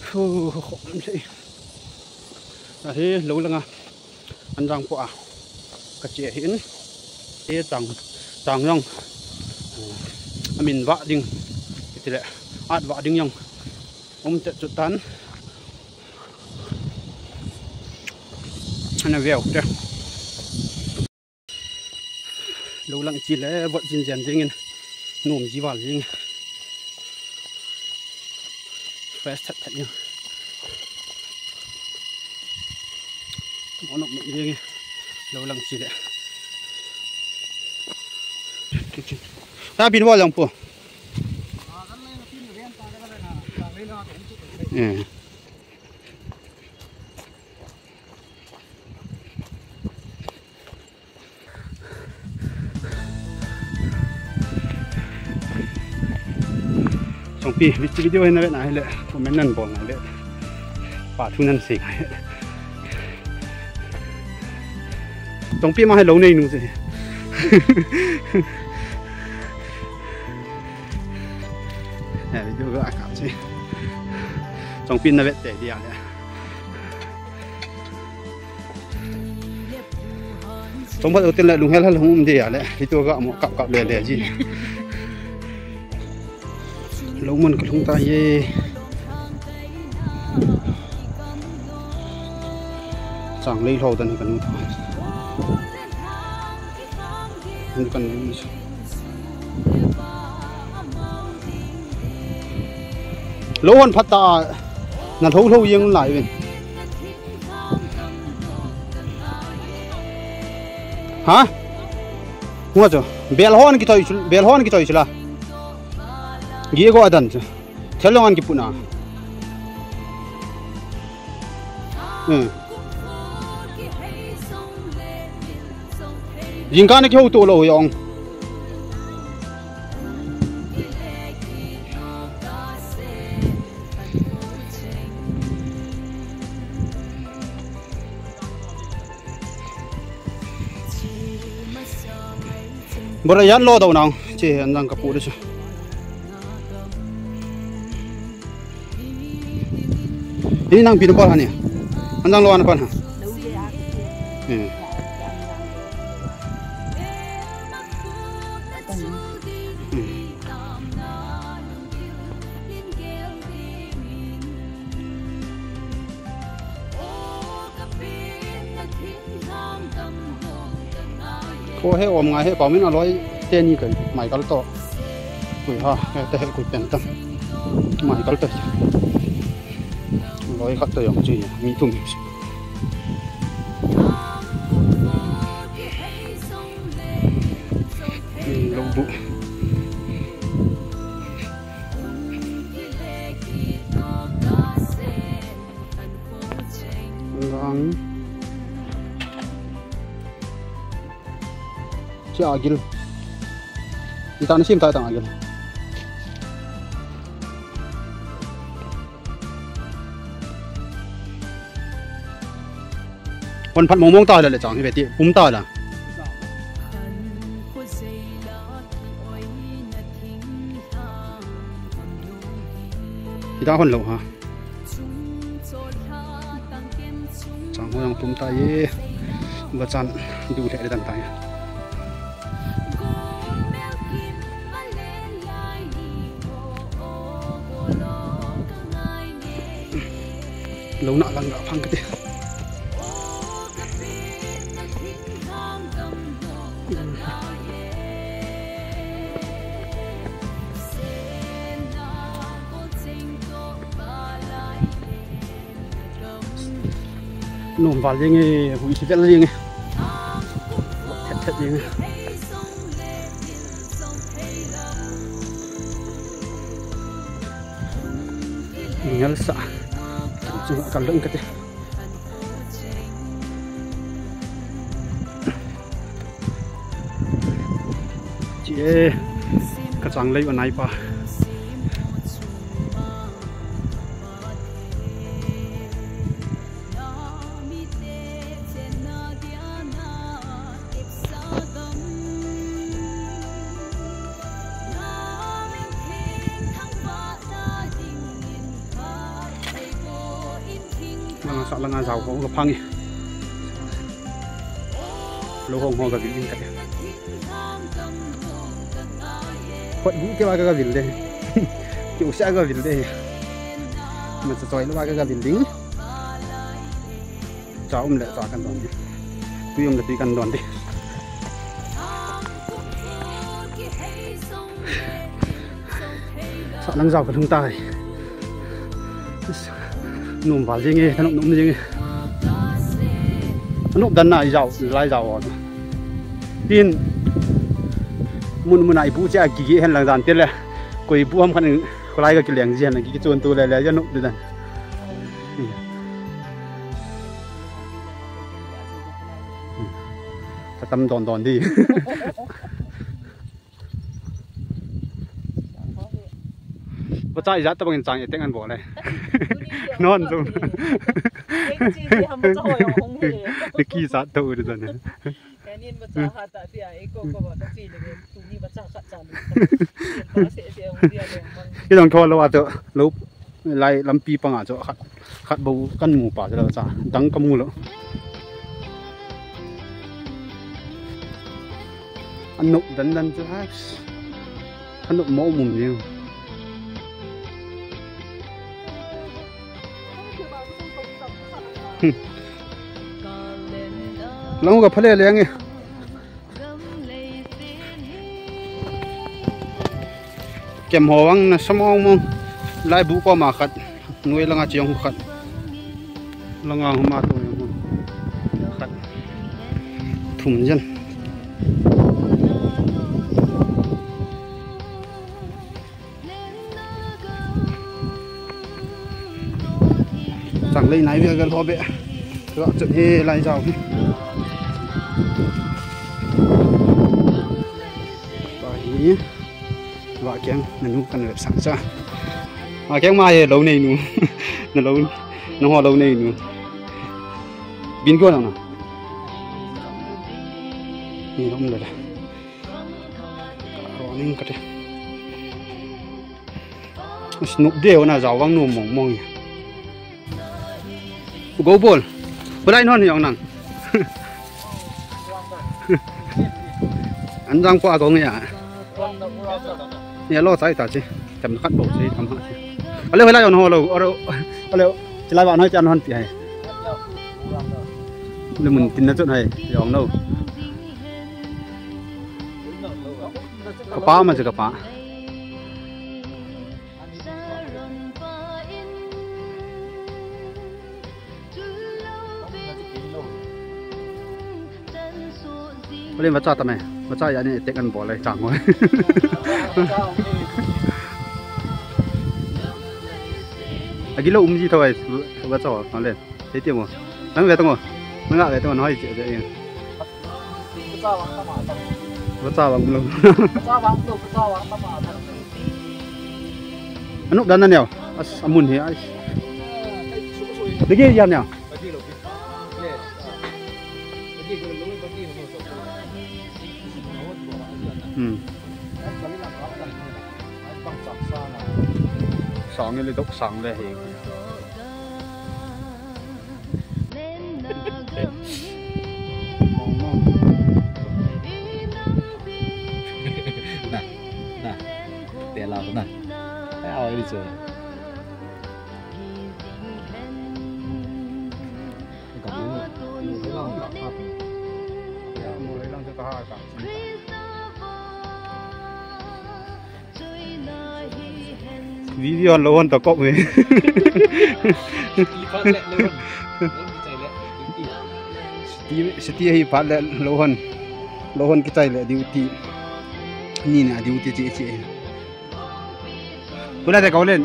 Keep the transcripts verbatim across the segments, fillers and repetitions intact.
Thu khom sei. Ahi, lou langa. An jang po a. Ka che hin. E chang, chang jang. Amin vah ding. Itile, at vah ding jang. Um te chu tan. Ana veu te. Lou lang chele, vot jin jen jing in. Nom ji val jing. Fresh that that jing. Mo nok mi jing. Lou lang chele. Ta bin val lang po. Eh. Songpi, video hi na ve na hile, comment nan bol na hile. Pa thu nan sei ngai. Songpi ma hi lou nei nu se. Eh, video ga ka se. Songpi na ve te dia le. Chomkhat utin le lunghel hel hung um dia le, hitu ga mo kap kap le le ji. Lou mun ka lhung ta ye. Chang lei lhou dan hi ka nu ta. Hun kan ni. Lou hon phat ta na lhou lhou jeng lai ven. Ha? Hua chu. Bel hon ki toi chu, bel hon ki toi chu la. Gi go adan chu. Thel long an ki puna. Hmm. Jingkah na kihou to lou jong. Bora yan lo dau nang, che an jang ka pu de chu. Ini nang pin pal ha ni. An jang lo an pal ha. Hmm. Hmm. Ko he om ngai he, pa min aloi teni kai, Michael to. Kui ha, he te he kui pen tam. Michael to. Loi khat to jong chi, mi thum. Lou bu. Ang. Chi agil. Ita na sim ta tang agil. Hon phat mong mong ta la le chang hi ve ti pum ta la. Ita hon lo ha. Chang ho jong pum ta ye. Vachan du le le dan ta ye. Lou na lang ga phang kate. Nom val jeng e, hui si vel jeng e. Thet thet jeng e. Ngal sa. Chu ka lung kate. Chi e, ka chang lei u nai pa. Langa sa langa jao ho ka phang e. Lou hong ho ka vil ding ka. Khut bu ke ba ka vil de. Ki u sa ka vil de. Ma sa choi lou ba ka vil ding. Cha um le cha kan don ding. Tui um le tui kan don ding. Sa lang jao ka lhung tai. Nom val jing e, thanop nom jing e. Anop dan na i jao, lai jao on. Tin mun mun a i bu che a kiki hen lang jan te le. Koi bu ham khan kholai ka kileng ji hen kiki chun tu le le ja nop dan. Ka tam don don di. Vacha ijat tabang in chang e teng an bol e. Non jong. Ni ki sat to u dan. Kanin vacha ha ta tia e ko ko vacha chi le tuni vacha khat cha le. Pa se se ong dia le. Ki dong tho lou a to lou. Lai lampi panga chu khat, khat bou kan mu pa chu la cha dang ka mu lou. Anop dan dan chu ha. Anop mo mum ni. Lang ka phale le nge. Kem ho vang na sa mong mong. Lai bu ko ma khat. Noi langa chiang khat. Langa huma to yang khat. Thum jen. Chang lei nai ve gal ho be. Tua chun he lai jao hi. Tua hi. Vah keng, nanu kan vep sang cha. Vah keng ma he lou nei nu. Na lou, na ho lou nei nu. Bin ko na na. Ni lom le le. Ka ro ning ka te. Snoop de na jao vang nu mong mong. Go bol. Bulai non yong nang. An jang ko a go nge a. Ni lo chai ta chi. Tam khat bo chi tam ha chi. Ale hoi la yon ho lo. Ore ale chi la ba noi chan hon pi hai. Le mun tin na chun hai yong lo. Ka pa ma chi ka pa. Palen vacha tame, vacha ya ni tek an bol le chang ho. Agilo umji thawai vacha ho le. Sei ti mo. Nang ve tong o. Nang ve tong o noi che che. Vacha vang lo. Vacha vang lo, vacha vang tama. Anop dan na neo. As amun hi ai. Degi ya neo. Hmm. Sang le dok sang le he. Na, na, te la na. Ai, ai, ni chu. Video lo hon to kop me. Siti, siti hi phat le lo hon. Lo hon kichai le duty. Ni na duty chi chi. Pula te ka len.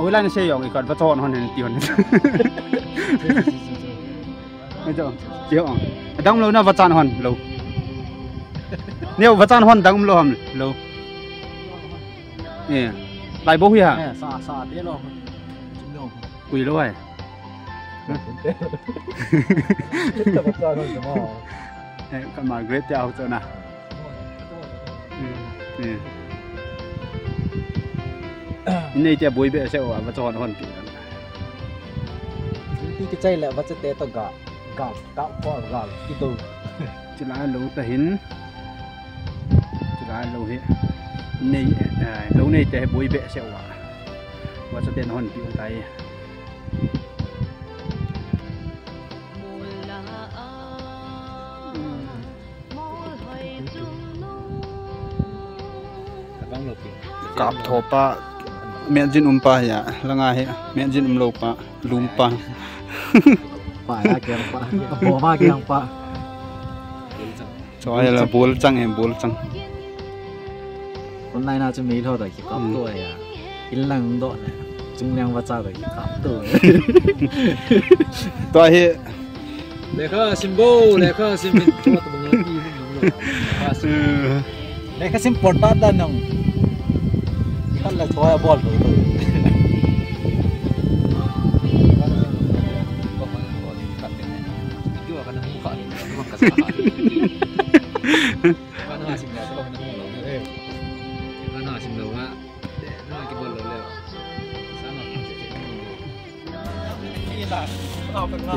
Oi la ni se yong i ka va chon hon hen ti hon. Ai to. Ti hon. Dang lo na va chan hon lo. Neo va chan hon dang lo ham lo. Eh, lai bo hi ha. Eh, sa, sa, te lo. Chim lo. Kui lo ai. Te lo. Te lo, sa lo, sa lo. Eh, ka Margaret te au chona. Eh, eh. Nei te boi be se wa, va chon hon pi. Kichai le vachate to ga, ga, ga ko ga kido. Chulai lou tahin. Chulai lou hi. Nei, eh, lou neite boi behseh uva. Vachate nahon pi u tai. Kap tho pa, metjin um pa hi a, langa hi, metjin um lou pa, lum pa. Pa ya kiang pa, bo ma kiang pa. Cho hi la bol chang e, bol chang. Online a chu mi tho da ki kap to ya. Inlang doh le, chungleng vacha le kap to. Tua hi. Lekha sim bo, lekha sim in. Tua tabang pi in nang lo. Lekha sim. Lekha sim por ta da nang. Khat la thoa bol to. Video ka na mu ka ni, ka sa ka. Lekha na sim la, ka na mu lo. Lekha na sim la wa.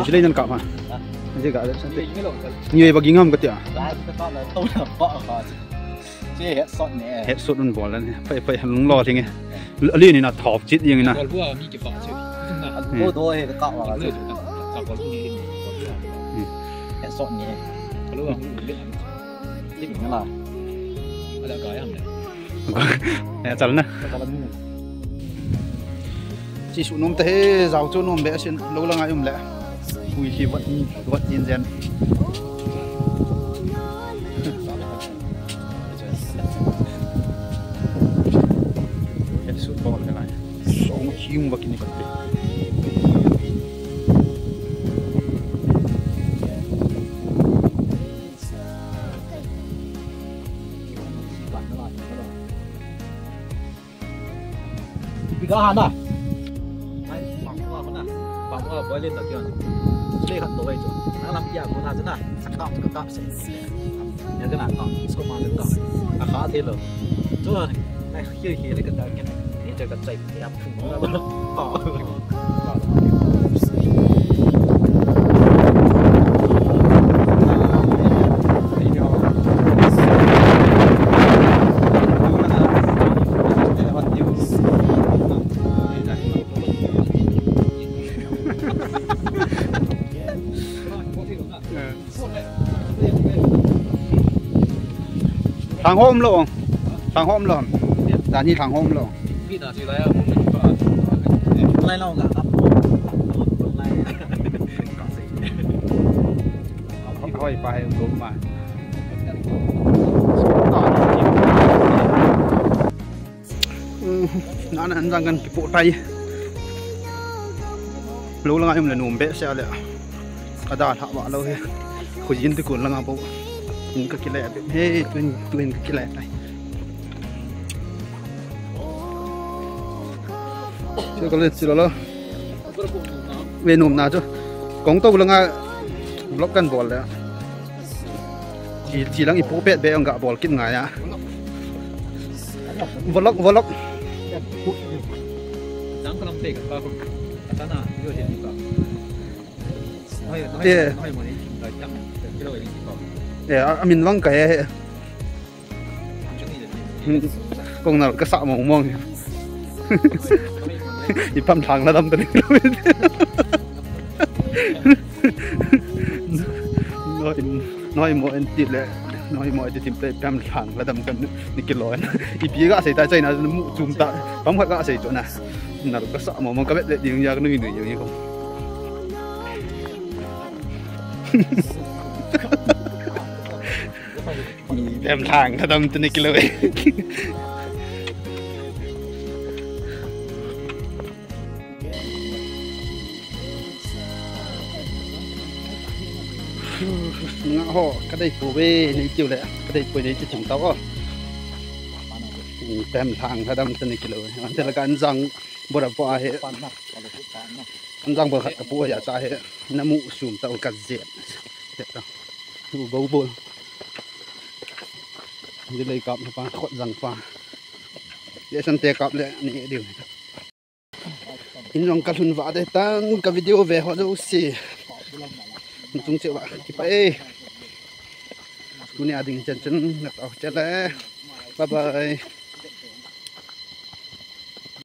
Isilei nan kap ma. Ni ba ging ham katia. Headshot un bol lan. Pai pai lung lo thing e. Ali ni na thop chit jeng na. Headshot ni. Lim na la. Ala ka yam le. Ya, chal na. Chal na. Chi su nom ta he, jao chu nom be sin, lou la ngai um le. Pui hi vat, vat jin jen. Ya, su bol le lai. So, hiung va kini ka te. Piga hana. Ai, pang hua hana. Pang hua boy le ta kion. Sile khat to wai chu. Na lam pia ko na chu na. Sakap, sakap se. Ya ka na ka. Sko ma ka. A kha the lo. Chu na. Ai, hi hi le ka ta ke. Ni cha ka chai. Ya phung na ba. Thang hom lo. Thang hom lo. Dan hi thang hom lo. Lai lo ga. Hoi pa he lo ma. Nana anjang kan kipo tai. Lou langa um le nom behseh le. Ka dalha va lou he. Khujin ti kun langa po. In ka kile be. He, tuin, tuin ka kile tai. Chu ka le chi lo lo. Ve nom na chu. Kong to langa vlog kan bol le. Chi, chi lang ipo pet be ong ga bol kit ngai a. Vlog, vlog. Jang ka lam pe ka pa ko. Ka ta na, yo je ni ka. Noi, noi, eh. Noi mo ni, noi tang. Kilo ni ko. Eh, a, a min vang ka he he. Kong nal ka sa mong mong. I pam thang la dam ta ni. Noi, noi mo en ti le. Noi mo en ti tim pe pam thang la dam ta ni kilo. I pi ga sei ta chai na mu chum ta. Pam khat ga sei chu na. Nal ka sa mong mong ka bet le ding ya nui nui yo ni ko. Dem thang ka dam tu ni kilo e. Nga ho, ka dei pu ve, nei tiu le, ka dei pu nei ti chung tau o. Dem thang ka dam tu ni kilo e. Ante la kan jang bora po a he. Anjang bol khat ka pu ya cha he. Na mu sum ta ka jet. Jet ta. U bo bo. Ni lei kap na pa, khot jang pa. Ye san te kap le ni diu. In jong kalhun vah ding tan, ka video ve ho jouse. Tung cheh uva kipah e. Tunia ding chan chan na tao cheh le. Bye bye.